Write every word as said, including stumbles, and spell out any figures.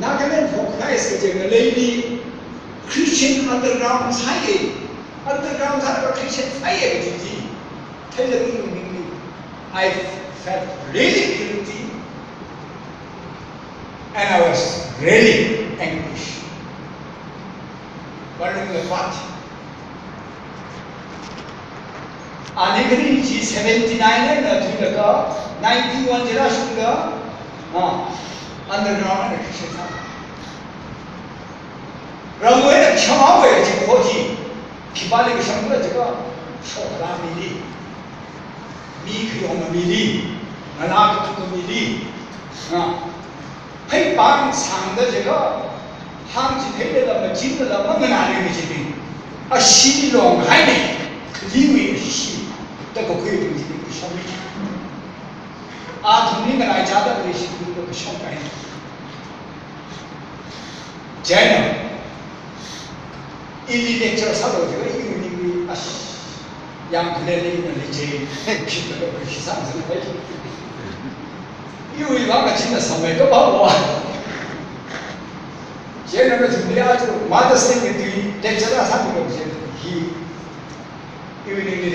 Nagaland for Christ kaje ngaleili Christian underground sāya, underground sāda Christian sāya kaji chi. Theilakha iwui ningli, I felt really guilty and I was really anguished. But in the fact, ani khani chi seventy-nine eina thuilaga ninety-one chila shungda, ah, underground eina Christian sā. Ramwui eina kasham haowa chi kho chi, khipāli kasham khala jiakha, shokla mili, mi khayong mili, ngalā kathuk mili, ah, phei pāng sāngda jiakha, hāngchitheilala machinnala manganāli machibing. Ashee long haina, khaliwui ashee, da kakhuibing chili kashammi. Athumli ngalai chāda leishibingda kashammi. Chieina, ili lecture sālu jiakha iwui ningli, ash, yangkhaleli ina leichei, shitlaga kashi sāngasakpai. Iwui vang kachina samai kapawa. Chieina nathumli aja Mother's Day wui tui lecture sāmilu jiakha hi, iwui ningli